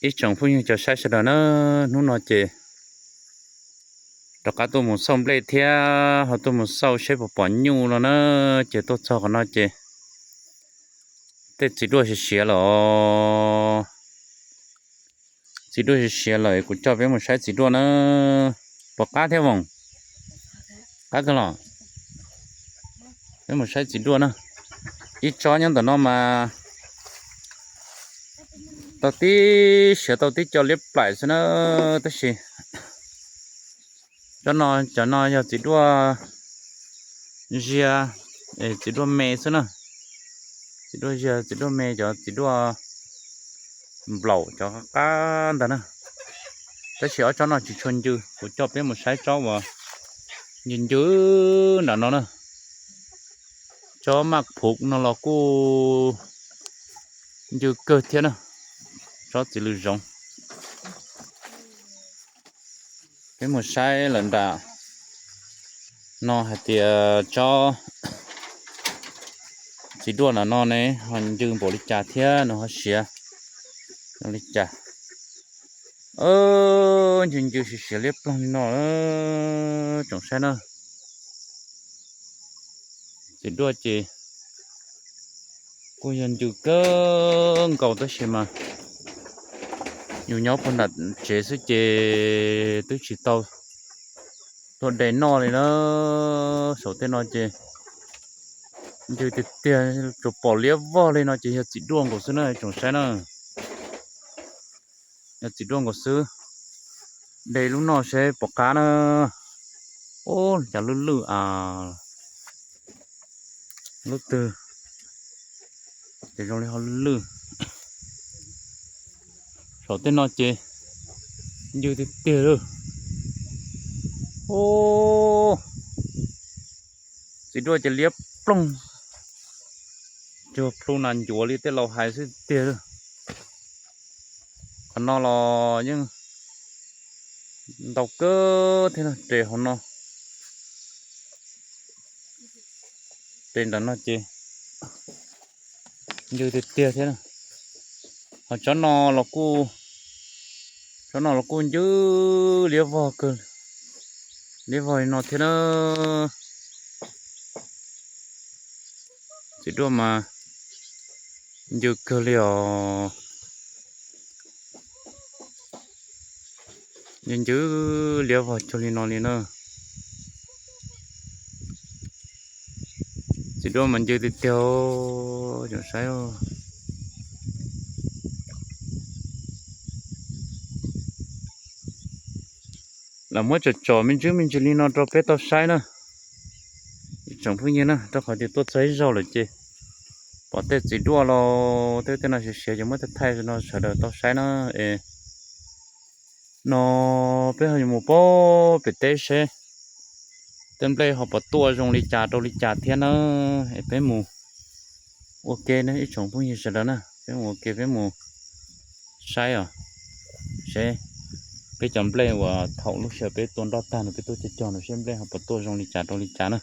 Ib tsoom phooj ywg cov saib sawv daws na, hnub no ces rov qab tuaj mus xauj nplej thiab ho tuaj mus xauj seb puas pom nyuj no na. Ces tuaj txog qhov no ces tej txiv duaj siav siav lawm. Txiv duaj siav siav lawm, kuv coj peb mus saib txiv duaj na. Puas qab thiab Voos? Qab kawg los. Peb mus saib txiv duaj na. Ib tsob nyob ntawm no mas tau tib siav tau tib co liab plaim xwb na, tab sis tsob no, cov no yog txiv duaj ziag, txiv duaj me xwb na. Txiv duaj ziag, txiv duaj me, cov txiv duaj nplaum cov qab ntag na. Tab sis ob tsob no tsis tshua ncw, kuv coj peb mus saib tsob uas ncw ncw nram no na. Tsob maj phuv no los kuj ncw kawg thiab na, tsob txiv lws zoov. Peb mus saib lawm nram no hais tias tsob txiv duaj nram no ne ho ncw npaum li cas thiab nws ho siav zoo li cas. Ncw ncw siav siav liab ploog li no, tsoom saib na. Txiv duaj ces kuj yog ncw kawg nkaus tab sis mas yus nyob puag nram tsev xwb ces twb tsis tau tuaj de noj li na. Saum tej no ces ncw tiag tiag, tsuas pom liab vog li no ces yog txiv duaj nkaus xwb na tsoom saib na. Yog txiv duaj nkaus xwb. De lub noj seb puas qab na. Ub, cas lwj lwj a. Lub twg ces zoo li ho lwj lwj. Saum tej no ces ncw tiag tiag lawm. Ub, txiv duaj ces liab ploog, cuag plhu nas ncuav li tej laus hais xwb tiag lawm. Qhov no los yeej ntau kawg thiab, res hauv no, res nram no ces ncw tiag tiag thiab. Ho tsob no los kuj, tsob no los kuj ncw liab vog kawg, liab vog li no thiab na. Txiv duaj mas ncw kawg li os. Ncw ncw liab vog cuag li no li na. Txiv duaj mas ncw tiag tiag, tsoom saib. Lam muab tsom tsom me ntsis me ntsis li no rau peb tau saib na. Tsoom phooj ywg na, rau qhov tias tuaj txog ib zaug lawm ces pom tej txiv duaj los tej tej no siav siav ces muab thaij thaij no sawv daws tau saib na. Es no peb ho yuav mus pem teb seb tej nplej ho puas tuaj zoo li cas rau li cas thiab na. Es peb mus ua ke na ib tsoom phooj ywg sawv daws na, peb mus ua ke peb mus saib os, seb peb cov nplej uas thaum lub sij hawm peb tua nroj tag no peb tuaj cog cog no seb nplej ho puas tuaj zoo li cas rau li cas na.